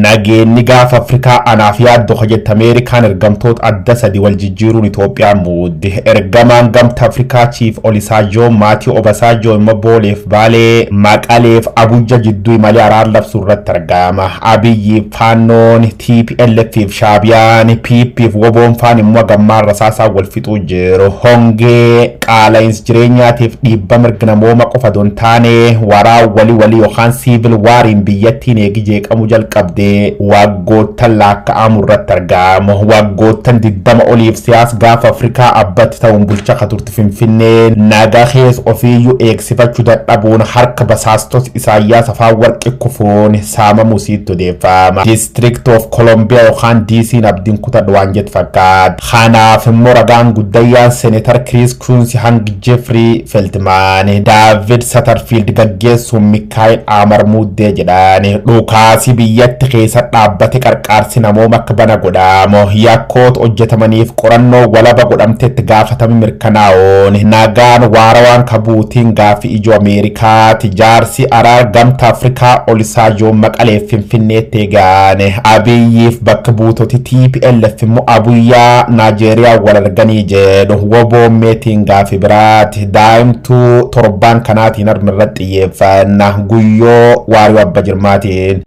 Nageenyi gaafa Afrikaa anaaf yaaddoo jette Ameerikaan ergamtoota adda sadi wal jijjiiruun Itoophiyaa muudde. Ergamaan gamta Afrikaa Chief Olisaajoo Maatii Obasaajoo immoo Booleef Baalee Maqaleef Abuja jidduu imalee araar labsuu irratti argama. Abiyyi Faannoon TPLF fi Shaabiyaan PP fi Woboon faan immoo gammaan rasaasaa wal fixuu jiru. Hongee qaala'insi jireenyaatiif dhiibba mirga namooma qofa osoo hin taane waraan walii walii yookaan siivil waariin biyyattiin eegi jeeqamuu jalqabdee waggoottan lakkaa'amu irratti argamu. Waggoottan 20 oliif siyaasa gaafa Afrikaa abbatti ta'uun bulchaa ka turte Finfinnee nagaa keessa ofiiyyuu eegsifachuu dadhabuun harka basaastota Isaayyaas Afaan kufuun saamamuu siitti odeeffama. District of Columbia yookaan DC'n abdiin kutadhu waan jettu fakkaata. Kanaaf immoo ragaan guddayyaan Seneetar Chris Coons hangi Jeffrey Feltman David Satterfield gaggeessuun Mikaa'el Amar Muuddee jedhan. Dhukaasi biyyatti keessa dhaabbate qarqaarsi namooma akka bana godhamu yakkoota hojjetamaniif qorannoo walaba godhamtetti gaafatame mirkanaa'uun nagaan waarawaan kabuutiin gaafii ijoo Ameerikaati. Jaarsi araar gamta Afrikaa Olisaajoo Maqaleef Finfinneetti eegan. Abiyyiif bakka buutoti TPLF immoo Abuyyaa Naajeeriyaa wal arganii jedhu. Woboon meetiin gaafii biraati. Daa'imtuu torbaan kanaatiin harma irratti xiyyeeffanna. Guyyoo Waariyoo Abba Jirmaatiin.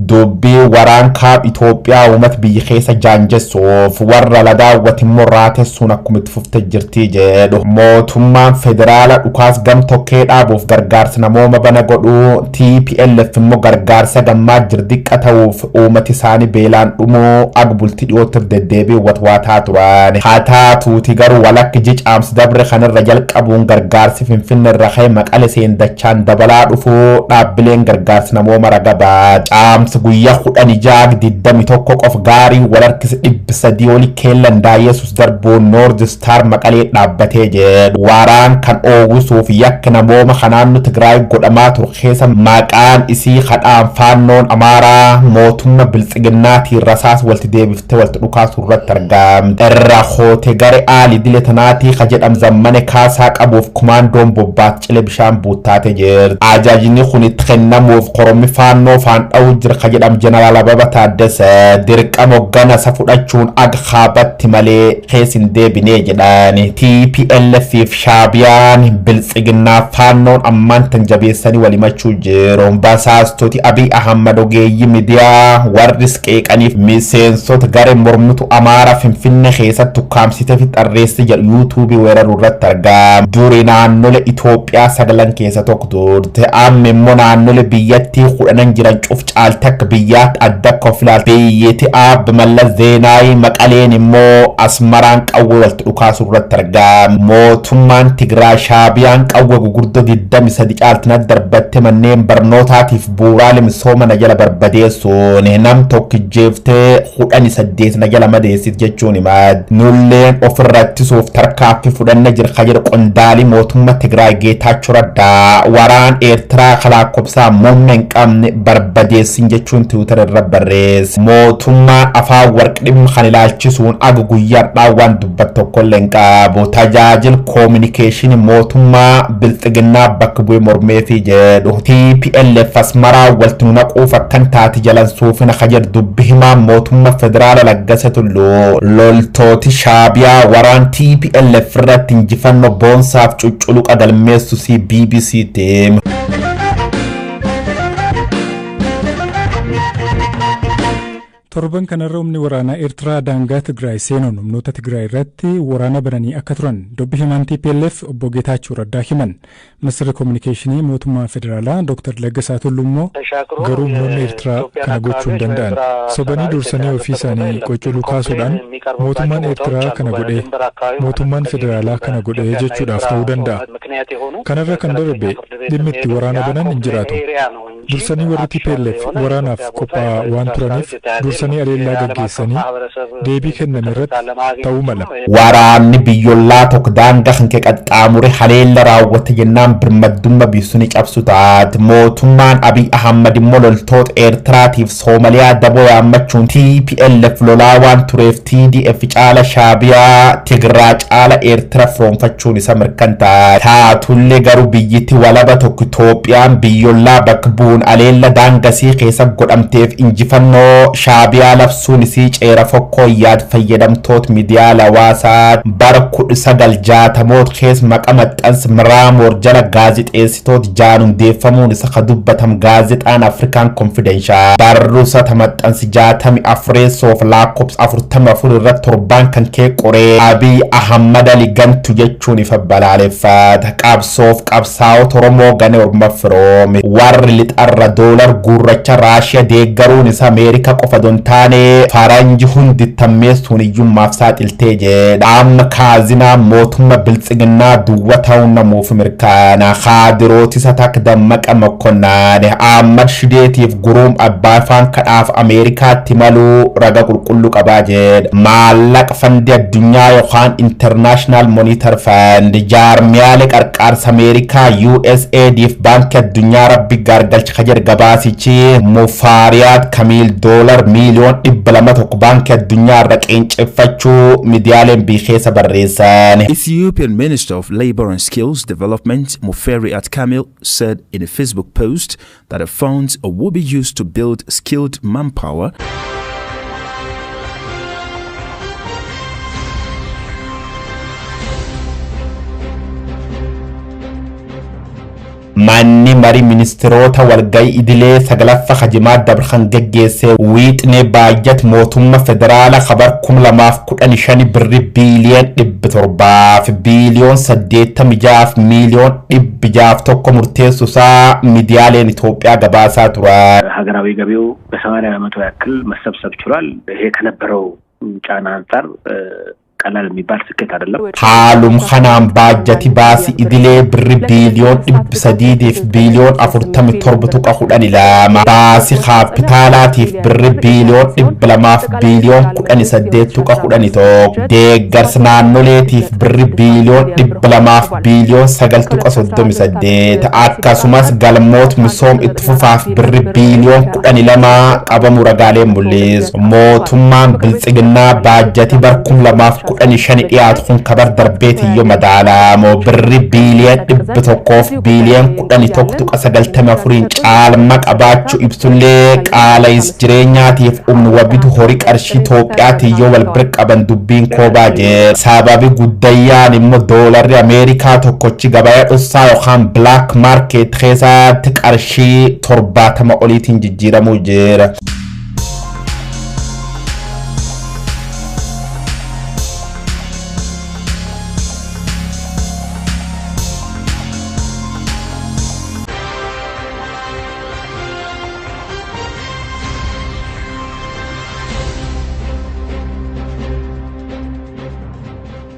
Dubbii waraan kaab Itoophiyaa uummata biyya keessa jaanjessuuf warra la daawwate immoo raatessuun akkuma itti fuftee jirti jedhu. Mootummaan federaala dhukaas gam tokkee dhaabuuf gargaarsa namooma bana godhuu TPLF immoo gargaarsa gammaa jirdiqqa ta'uuf uummati isaanii beelaan dhumuu ag bultii dhiyootti deddeebiin watwaataa turan. Haa taatuuti garuu walakki jicaamsi dabre kanarra jalqabuun gargaarsi Finfinne irra ka'e Maqale seendachaan dabalaa dhufuu dhaabbileen gargaarsa namooma ragabaa. Caamsi guyyaa 16 21 qof gaarii wal harkisa 300 oli keellan Yesus darbuun Noord Star Maqalee dhaabbatee jedhu. Waraan kan oowwisuuf yakka namooma kanaannu Tigraay godhamaa ture keessa maqaan isii hadhaan faannoon Amaaraa mootummaa biltsiginnaatiin rasaas walti deebiftee walti dhukaasu irratti argamte. Irra hoote gare aali dile tanaatii ka jedham zammane kaasaa qabuuf kumaandoon bobbaat cile bishaan buuttaate jirti. Ajajni kun itti kennamuuf korommi faannoo faan dha'uu jira ka jedham Jeneraal Ababa Taaddasa dirqama hoggana isa fudhachuun ag kaabatti malee keessa hin deebinee jedhan. TPLF fi Shaabiyaan biltsiginnaa faannoon ammaan tan jabeessanii wal himachuu jiru. Basaastoti Abiy Ahmad ogeeyyii miidiyaa warri qeeqaniif miseensota garee mormitu Amaaraa Finfinnee keessatti ukkaamsitee fi xarreessi jedhu yuutuubii weeraruu irratti argama. Duri naannolee Itoophiyaa sagalan keessa tokko turte. Amma immoo naannolee biyyattii 10 jiran cuf caalte akka biyyaatti adda akka of ilaalte. Biyyatti Aab Mallas Zeenaayi Maqaleen immoo Asmaraan qawwee walitti dhukaasuu irratti argama. Mootummaan Tigraay Shaabiyaan qawwee gurguddoo 23 caaltina darbatte manneen barnootaatiif bu'uuraalee misooma na jala barbadeessuun nam tokko jeeftee 18 na jala madeessit jechuun himaa. Nulleen ofirra ittisuuf tarkaaffii fudhanna jira ka jedhu qondaalii mootummaa Tigraay Geetaachoo Raddaa waraan Eertiraa kalaakkobsaa muummee hin qabne barbadeessin jechuun Tiwiitar irra barreesse. Mootummaan afaan warqi dhimma kan ilaalchisuun aga guyyaadhaa waan dubbatu tokkollee hin qabu. Tajaajila koominikeeshinii mootummaa bilxiginnaa bakka bu'ee mormeefii jedhu. TPLF Asmaraa walti nu naquuf akkan taate jalan suufina ka jedhu dubbi himaa mootummaa federaala Laggasa Tulluu. Loltooti Shaabiyaa waraan TPLF irratti injifannoo boonsaaf cucculuqa galmeessu si BBC teem. Torban kanarra humni waraanaa Eertiraa daangaa Tigraay seenuun humnoota Tigraay irratti waraana bananii akka turan dubbi himaan TPLF obbo Geetaachoo Raddaa himan. Ministeerri Koominikeeshinii mootummaa federaalaa Dr. Laggasaa Tulluu immoo garuu humnoonni Eertiraa kana gochuu hin danda'an. Sobanii dursanii ofii isaanii qoccoluu kaasuudhaan mootummaan Eertiraa kana godhee mootummaan federaalaa kana godhee jechuudhaaf ta'uu danda'a. Kanarra kan darbe dhimmi itti waraana banan hin jiraatu. Dursanii warri TPLF waraanaaf qophaa'aa waan turaniif dursanii aleellaa gaggeessanii deebii kenname irratti ta'uu mala. Waraanni biyyollaa tokko daangaa kan kee qaxxaamure haleella raawwate jennaan birmaddummaa biyyisuu cabsu taate. Mootummaan Abiy Ahmad immoo loltoota Eertiraatiif Soomaliyaa daboo yaammachuun TPLF lolaa waan tureef TDF caala Shaabiyaa, Tigraa caala Eertira firoonfachuun isa mirkantaa. Taatullee garuu biyyatti walaba tokko Itoophiyaan biyyollaa bakka bu'uun aleella daangasii keessa godhamteef injifannoo Shaabiyaa labsuun isii ceera fokkoo yaad fayyadamtoota miidiyaa hawaasaa bara 1960moota keessa maqa maxxansa Miraamoor jala gaazixeessitoota jaan hundeeffamuun isa ka dubbatam gaazexaan Afrikaan Confidential barruusa maxxansi 64 lakkoofsa 44 irratti torbaan kan kee qoree Abiy Ahmad Ali gantu jechuun ifa balaaleffata. Qabsoof qabsaa'ota Oromoo gane orma firoome warri lixarra doolar gurracha Raashiyaa deeggaruun isa Ameerikaa qofa don taane faranji hundi tammeessuun hiyyummaaf saaxiltee jedha. Amma kaazinaa mootummaa biltsiginnaa duwwa ta'uun namuuf mirkaana. Kaadirootisa takka Dammaqa Mokkonnaan Ahmad Shideetiif guruum abbaa afaan kadhaaf Ameerikaatti maluu raga qulqulluu qabaa jedha. Maallaqa fandii addunyaa yookaan International Monetary Fund, jaarmiyaalee qarqaarsa Ameerikaa USAIDif baankii addunyaa rabbi gargalcha ka jedhe gabaasichi Mufaariyaat Kamiil doolar miiliyoon 201 baankii addunyaa irra qeenceffachuu miidiyaaleen biyya keessa barreessan. Ethiopian Minister of Labor and Skills Development Muferiat Kamil said in a Facebook post that the funds will be used to build skilled manpower. Manni marii ministeerota walgahii idilee sagalaffa hajimaa dabarkan geggeesse wiixnee baajat mootummaa federaala kabar 2015 birri biiliyoon 700 biiliyoon 86 miiliyoon 601 murteessuusaa miidiyaaleen Itoophiyaa gabaasaa turan. ሀገራዊ ገቢው በ80% ያክል መሰብሰብ ችሏል። ይሄ ከነበረው ጫና አንጻር ቀላል የሚባል ስኬት አይደለም። Haalum kanaan baajjati baasii idilee birri biiliyoon 300 fi biiliyoon 47.12, baasii kaapitaalaatiif birri biiliyoon 200 fi biiliyoon 18.11, deeggarsa naannoleetiif birri biiliyoon 200 fi biiliyoon 9.38, akkasumas galmoota misoom itti fufaaf birri biiliyoon 12 qabamu ragaaleen mul'isu. Mootummaan biltsiginnaa baajjati bar 2015 dhiyaatu kun kabar darbeetiyyoo madaalamoo birri biiliyoon 100 fi biiliyoon 11.94 caalma qabaachuu ibsullee qaala'is jireenyaatiif humni wabitu horii qarshii Itoophiyaatiyyoo wal bira qaban dubbiin koobaa jira. Sababi guddayyaan immoo doolarri Ameerikaa tokkochi gabaa dhossaa yookaan black market keessatti qarshii 70 oliitiin jijjiiramuu jira.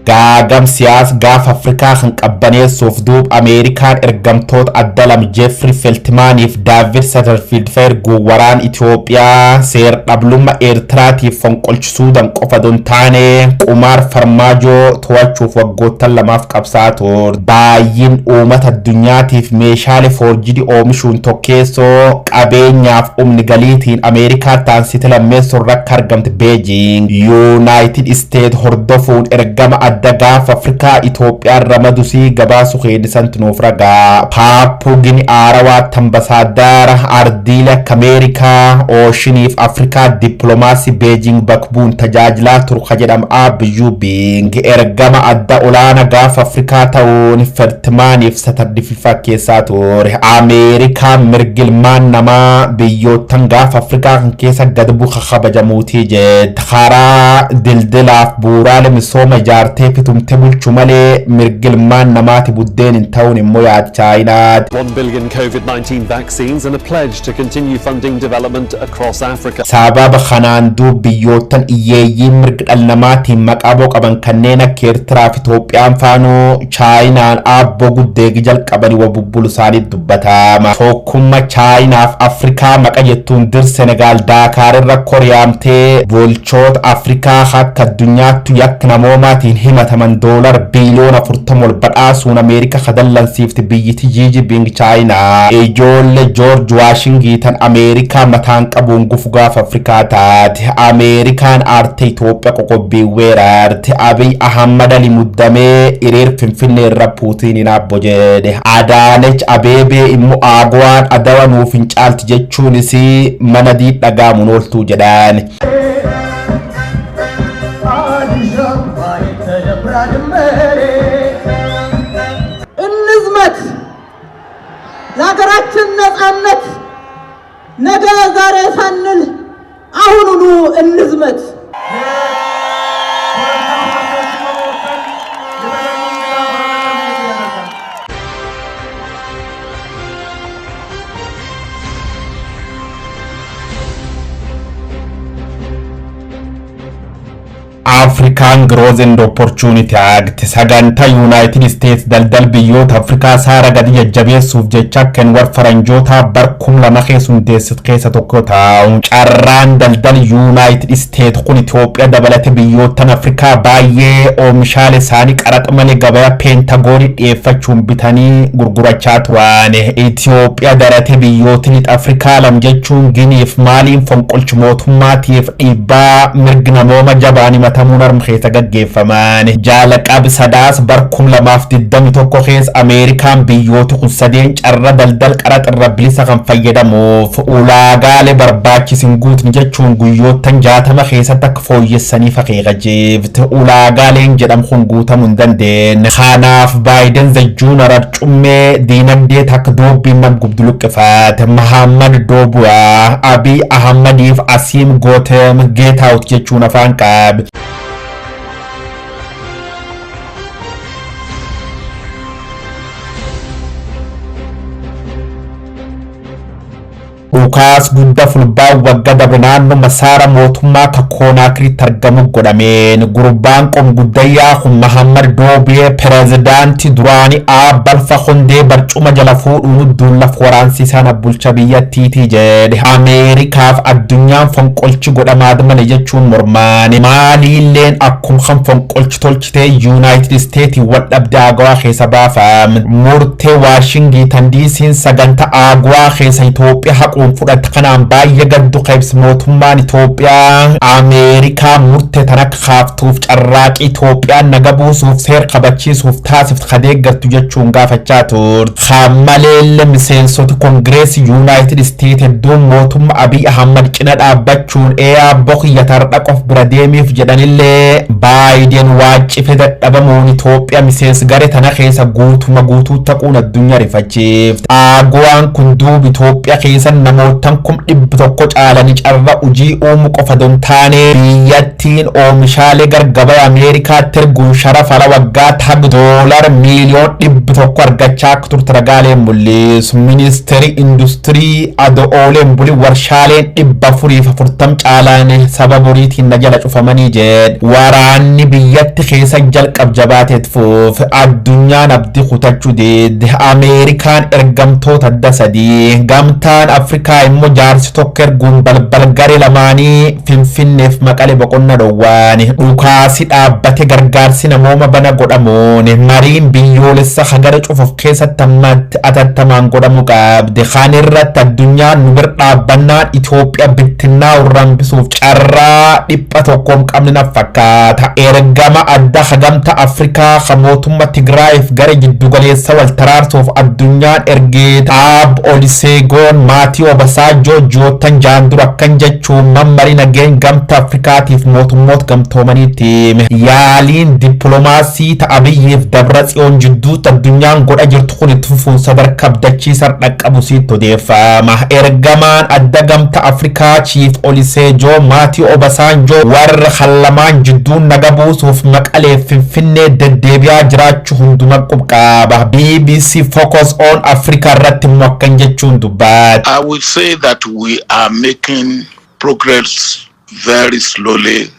Gaagam siyaas gaafa Afrikaa kan qabbaneessuuf duub Ameerikaan ergamtoota adda lama Jeefri Feltimaaniif Daavid Satarfiild erguu waraan Itoophiyaa seer dhablummaa Eertiraatiif fonqolchisuu dan qofa don taane qumaar farmaajoo to'achuuf waggoottan lamaaf qabsaa ture. Baay'in uummata addunyaatiif meeshaalee foorjidii oomishuun tokkeessoo qabeenyaaf humni galiitiin Ameerikaa taansite lammeessoo irratti argamte Beejing. Yuunaayitid Isteet hordofuun ergama adda gaafa Afrikaa Itoophiyaan ramadusii gabaasu keenisantu nuuf ragaa. Paappuu Gini Aarawaatti ambasaadaara ardiilee akka Ameerikaa, Oshiniif Afrikaa dippiloomaasii Beejing bakka tajaajilaa turu ka jedhama Abiyyuu Bing ergama adda olaanaa gaafa Afrikaa ta'uun Fertimaaniif Satardififa keessaa ture. Ameerikaan mirgilmaan namaa biyyoottan gaafa Afrikaa kan keessa gad bu'a kabajamuutii jedhe. Karaa dildilaaf bu'uuraalee misooma ijaartee fitu tumte bulchu malee mirgilmaan namaati buddeen hin ta'uun immoo yaad Chaayinaati. 1 billion COVID-19 vaccines and a pledge to continue funding development across Africa. Sababa kanaan duub biyyoottan hiyyeeyyiin mirga dhala namaatiin maqaa boo qaban kanneen akka Eertiraa fi Itoophiyaan faanuu Chaayinaan aabboo guddeegi jalqabanii wa bubbulu isaanii dubbatama. Tokkummaa Chaayinaaf Afrikaa maqa jettuun dir Senegaal Daakaar irra koriyaamtee bulchoota Afrikaa akka addunyaatti yakka namoomaatiin himataman $40 biiliyoona ol badhaasuun Ameerika kadallansiifti biyyiti Xi Jinping Chaayinaa. Ijoollee Joorj Waashingitan Ameerikaa mataan qabuun gufu gaafa Afrikaa taate. Ameerikaan aarte Itoophiyaa qoqqobbii weerarte. Abiy Ahmad Ali muddamee hiriir Finfinnee irra Puutiin hin abbo jedhe. Adaanech Abeebee immoo Aagwaan adawa nuuf hin caalti jechuunis mana diidhagaamuun ooltuu jedhan. እንዝመት ለሀገራችን ነጻነት ነገ ዛሬ ሳንል አሁኑኑ እንዝመት። African Growth and Opportunity Act sagantaa United States daldal biyyoota Afrikaa saara gadi jajjabeessuuf jecha kan war faranjoota bar 2000 keessa hundeessite keessa tokko ta'u. Carraan daldal United States kun Itoophiyaa dabalate biyyoottan Afrikaa baay'ee oomishaalee isaanii qaraxa malee gabaa peentagoonii dhiyeeffachuun bitanii gurgurachaa turan. Itoophiyaa darate biyyootni lixa Afrikaa lam jechuun Giniif maaliin fonqolchi mootummaatiif dhiibbaa mirgi namooma jabaan himatamuun harma keessa gaggeeffaman. Jaalaqab sadaas bar 2021 keessa Ameerikaan biyyoota kun sadeen carra daldal qaraxa irra bilisa kan fayyadamuuf ulaagaalee barbaachisin guutni jechuun guyyoottan 60 keessatti akka fooyyessaniif akeekachiifte. Ulaagaaleen jedhamu kun guutamuu hin dandeenye. Kanaaf Baayiden zajjuun ararcummee diinagdee takka doobbiin nam gubdu luqqifate. Mahammad Doobu'aa Abiy Ahmadiif Asiim Gootem Get out jechuun afaan qabe. Dhukaas guddaa fulbaa waggaa dabre naannoo masaara mootummaa kakoonaakiritti argamu godhameen gurbaan qomguddayyaa kun Mahammad Doobiyee pireezidaantii duraanii Aabbalfa Hondee barcuma jala fuudhuun dullaf waraansiisaan bulcha biyyattiitii jedhe. Ameerikaaf addunyaan fonqolchi godhamaa malee jechuun mormaane. Maaliilleen akkuma kan fonqolchi tolchitee Yuunaayitid Isteetii wal dhabdee Aagawaa keessa baafame. Murtee Waashingitan DC'n sagantaa Aagawaa keessa Itoophiyaa haquun fudhatte kanaan baay'ee gaddu qabeessa mootummaan Itoophiyaa Ameerikaa murtee tan akka kaaftuuf carraaqii Itoophiyaan naga buusuuf seera kabachiisuuf taasiftu kadeeggartu jechuun gaafachaa turte. Hammaleellee miseensota Kongireesii Yuunaayitid Isteet hedduun mootummaa Abiy Ahmad cina dhaabbachuun eeyaa boqiyyatarra qof bira deemiif jedhanillee Baayiden waaccifee dadhabamuun Itoophiyaa miseensi garee tana keessa guutuma guutuu taquun addunyaa rifachiifte. Aagowaan kun duuba Itoophiyaa keessa namootaan 100,000 caalanii carra hojii uumuu qofa don taane biyyattiin oomishaalee gargabaa Ameerikaatti erguun sharafa ala waggaa taga $100 miiliyoon argachaa akka turte ragaaleen mul'isu. Ministeerri Industirii Adooleen buli warshaaleen 440 caalaan sababa horiitiin na jala cufamanii jedhe. Waraanni biyyatti keessa jalqab jabaateet fuuf addunyaan abdii kutachuu didde. Ameerikaan ergamtoota adda sadii gamtaan Afrikaa immoo jaarsi tokko erguun balbal garee lamaanii Finfinneef Maqalee boqonna dhowwaan dhukaasi dhaabbate gargaarsi namooma bana godhamuun mariin biyyoolessa hagara cufuuf keessatti ammatti atattamaan godhamu qabde. Kan irratti addunyaan nu bira dhaabbannaan Itoophiyaa bittinnaa urrambisuuf carraa dhipha tokko hin qabne na fakkaata. Ergama adda hagamta Afrikaa kan mootummaa Tigraayiif gara jiddugaleessa wal taraarsuuf addunyaan ergee Aab Oliseegoon maatii Maatiyoo Obasanjoo ji'oottan jaan dura akkan jechuun mammarii nageenya gamtaa Afrikaatiif mootummoota gamtoomaniitti hime. Yaaliin dippiloomaasii ta'a Abiyyiif Dabratsiyoon jidduutti addunyaan godha jirtu kun itti fufuun sadarkaa abdachiisan dhaqqabu siitti odeeffama. Ergamaan adda gamtaa Afrikaa Chief Olusegun Maatiyoo Obasanjoo warra hallamaan jidduun naga buusuuf Maqalee Finfinnee deddeebi'aa jiraachuu hunduma qubqaaba. BBC Focus on Africa irratti immoo akkan jechuun dubbata. I will say that we are making progress very slowly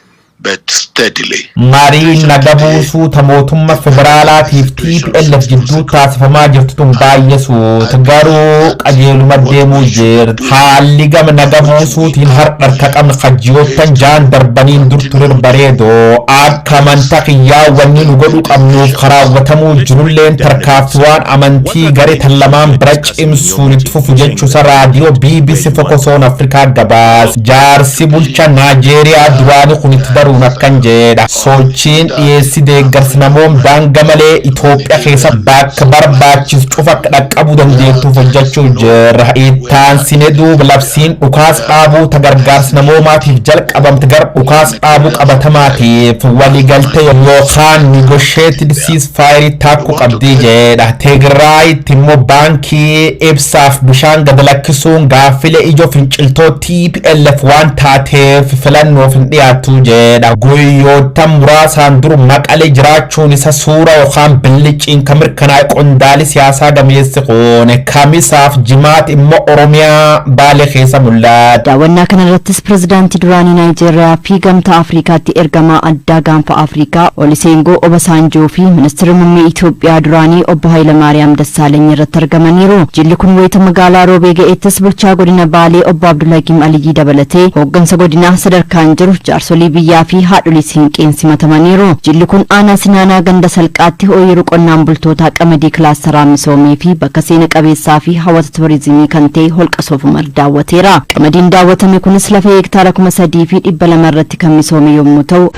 but steadily. Mariin naga buusuu ta mootummaa federaalaatiif TPLF jidduu taasifamaa jirtu tun baay'ee suuta garuu qajeeluma deemuu jirti. Haalli gama naga buusuutiin har'a harka qabna kajiyoottan jaan darbaniin dur turir bareedoo akka amantaa kiyyaa wanni nu godhu qabnuuf karaawwatamuu jirulleen tarkaanfii waan amantii garee tan lamaan bira cimsuun itti fufu jechuusa raadiyoo BBC Focus on Africa gabaas. Jaarsi bulcha Naajeeriyaa duraanii kun itti daruun akkan jedha. Sochiin dhiyeessi deeggarsa namoom daanga malee Itoophiyaa keessa bakka barbaachisu cufa akka dhaqqabuu dandeettuuf hojjechuu jirra. Ittaansine duuba labsiin dhukaas dhaabuu ta gargaarsa namoomaatiif jalqabamte gara dhukaas dhaabuu qabatamaatiif waliigaltee yookaan negotiated ceasefire taakkuu qabdii jedha. Tigraayitti immoo baankii ibsaaf bishaan gad lakkisuun gaaffilee ijoo finciltoo TPLF waan taateef filannoof hin dhiyaatu jedha. Guyyoota muraasaan dur Maqalee jiraachuun isa suura yookaan billiciin kan mirkanaa'e qondaali siyaasaa gameessi kun kamisaaf jimaat immoo Oromiyaa Baalee keessa mul'ata. Daawwannaa kana irrattis pirezidaantii duraanii Naayijeeriyaa fi gamtaa Afrikaatti ergamaa addaa gaanfa Afrikaa Olusegun Obasanjoo fi ministeera muummee Itoophiyaa duraanii obbo Hayilamaariyaam Dassaalany irratti argamaniiru. Jilli kun wayita magaalaa Roobee ga'eettis bulchaa godina Baalee obbo Abdulhakiim Aliyyii dabalatee hooggansa godinaa sadarkaan jiru jaarsolii biyyaa fi haadholii siinqeen simatamaniiru. Jilli kun aanaa Sinaanaa ganda Salqaatti ooyiruu qonnaan bultootaa qamadii kilaasteraa misoomee fi bakka seena qabeessaa fi hawwata turizimii kan ta'e holqa Soofumar daawwateera. Qamadiin daawwatame kunis lafa hektaara 3,200 irratti kan misoome yommuu ta'u,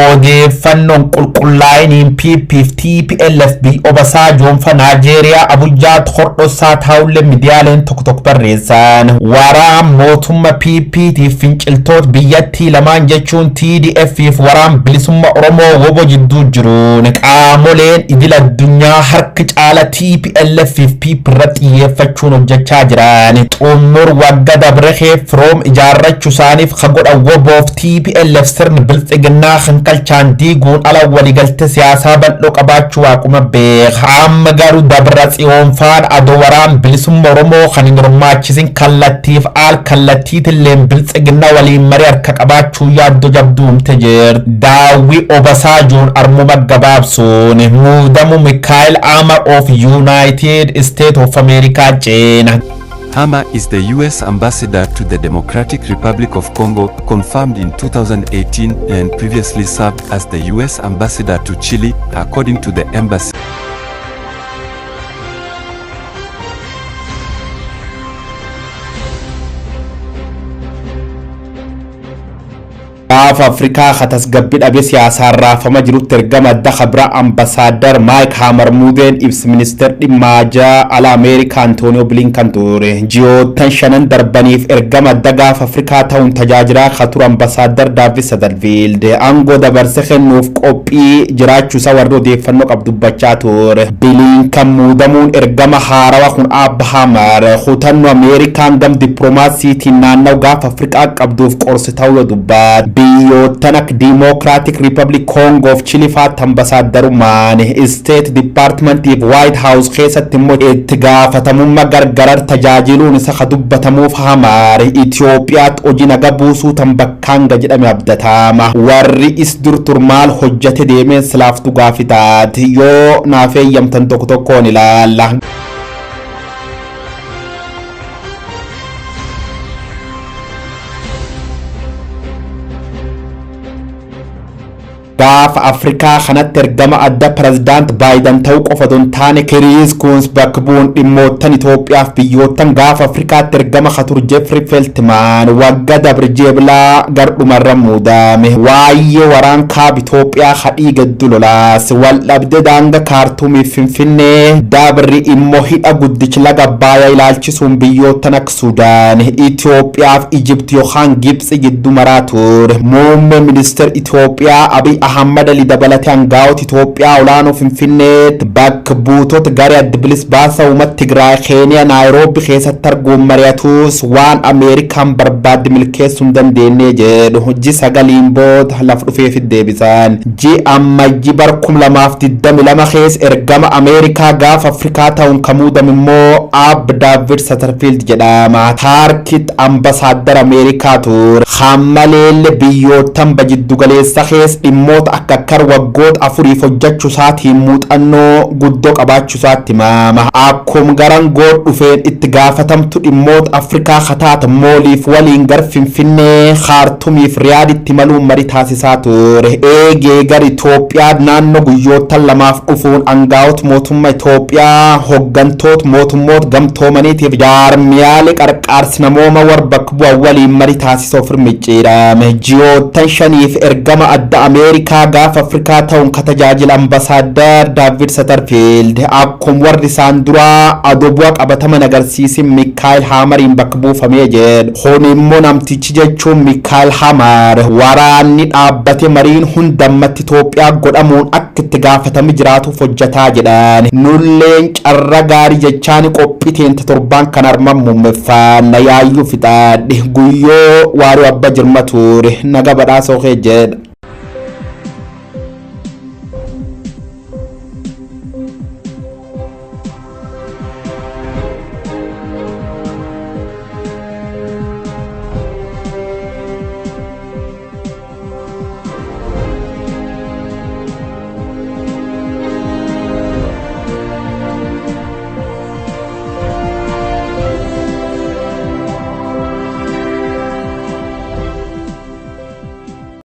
Odeeffannoon qulqullaa'iniin PP fi TPLF biyya Obasanjoon fa Naajeeriyaa Abujjaatti hordofsaa taa'ullee miidiyaaleen tokko tokko barreessan. Waraan mootummaa PP tiif finciltoota biyyattii lamaan jechuun TDF fi waraan bilisummaa Oromoo WBO jidduu jiruun qaamoleen idil addunyaa harka caala TPLF fi PP irratti xiyyeeffachuun hojjechaa jiran. Xumur wagga dabrehee firoom ijaarrachuu isaaniif ka godhan WBO fi TPLF sirni biltsiginnaa hanqalchaan diiguun ala waliigaltee siyaasaa bal'oo qabaachuu waaquma beeka. Amma garuu Dabra Tsiyoonfaan adoo waraan bilisummaa Oromoo kan hin hirmaachisin kallattiif al kallattiitilleen biltsiginnaa waliin marii harka qabaachuu yaaddoo jabduumte jirti. Daawwii Obasaajoon armuma gabaabsuun muudamu Mikaa'el Hammer of United States of America ceena. Hammer is the U.S. ambassador to the Democratic Republic of Congo, confirmed in 2018 and previously served as the U.S. ambassador to Chile, according to the embassy. Gaafa Afrikaa ka tasgabbii dhabe siyaasaan raafama jirutti ergama adda kabira ambasaaddar Maayik Haamar Muudeen ibsi ministeer dhimma alaa Ameerikaa Antooniyoo Bilinkan ture. Ji'oottan shanan darbaniif ergama adda gaafa Afrikaa ta'uun tajaajilaa ka ture ambasaaddar Daavid Sadalfiild aangoo dabarse kennuuf qophii jiraachuu isaa warri odeeffannoo qabu dubbachaa ture. Bilinkan muudamuun ergama haarawaa kun Abba Haamar kutannoo Ameerikaan gam dippiloomaasiitiin naannoo gaafa Afrikaa qabduuf qorsi ta'uu dubbata. Biyyoottan akka Democratic Republic Congo fi Chile faatti ambasaadarummaan State Departmentiif White House keessatti immoo itti gaafatamummaa gargarar tajaajiluun isa ka dubbatamuuf Hamaar Itoophiyaatti hojii naga buusuu tan bakkaanga jedhame abdatama. Warri is dur tur maal hojjate deemeen silaaftu gaafi taati yoo naaf eeyyamtan tokko tokkoon ilaalla. Gaafa Afrikaa kanatti ergama adda pirezidaant Baayiden ta'uu qofa don taane, Kiriis Kuns bakka bu'uun dhimmoottan Itoophiyaaf biyyoottan gaafa Afrikaatti ergama katur Jeffrey Feltman wagga dabre jeeblaa gardhumarra muudame. Waa'ee waraan kaaba Itoophiyaa hadhii gaddu lolaas wal dhabde daanga Kaartuumiif Finfinnee dabri immoo hidha guddicha laga Abbaayyaa ilaalchisuun biyyoottan akka Sudaan, Itoophiyaaf Ijipt yookaan Gibxi gidduu maraa ture. Muummee ministeera Itoophiyaa Abiy Ahmad Ali dabalatee hangaa'ota Itoophiyaa olaanoo Finfinneetti bakka buutota garee adda bilisa baasaa uummata Tigraay Keeniyaa Naayiroobi keessatti arguun mari'atus waan Ameerikaan barbaadde milkeessuu hin dandeenye jedhu. Ji 9n booda lafa dhufeef deebisan. Ji Ammajji bar 2022 keessa ergama Ameerikaa gaafa Afrikaa ta'uun kan muudame immoo Ab David Satterfield jedhama. Taarkitti ambasaaddara Ameerikaa ture. Hammaleellee biyyoottan jiddu galeessa keessa dhimmoota akka akkar waggoota 4f hojjechuu isaatiin muuxannoo guddoo qabaachuu isaatti himama. Akkuma garan goor dhufeen itti gaafatamtu dhimmoota Afrikaa kataata mooliif waliin gar Finfinnee, Kaartumiif Riyaaditti maluun marii taasisaa ture. Eegee gar Itoophiyaa naannoo guyyoottan 2f dhufuun aangaa'ota mootummaa Itoophiyaa, hooggantoota mootummoota gamtoomaniitiif jaarmiyaalee qarqaarsi namooma warra bakka bu'an waliin marii taasisuuf micciirame. Ji'oottan 5f ergama adda Ameerikaa gaafa Afrikaa ta'uun ka tajaajila ambasaaddar David Satterfield akkuma warri isaan duraa adoo bu'a qabataman agarsiisin Mikaayil Haamariin bakka buufamee jedhu. Kun immoo namtichi jechuun Mikaayil Haamar waraanni dhaabbate mariin hundammatti Itoophiyaa godhamuun akka itti gaafatami jiraatuuf hojjetaa jedhan. Nulleen carra gaarii jechaan qophiiteen torbaan kan armaan muummeffaanna yaayyuu fixaadhe guyyoo waaruu abba jirma ture naga badhaasoo kee jedha.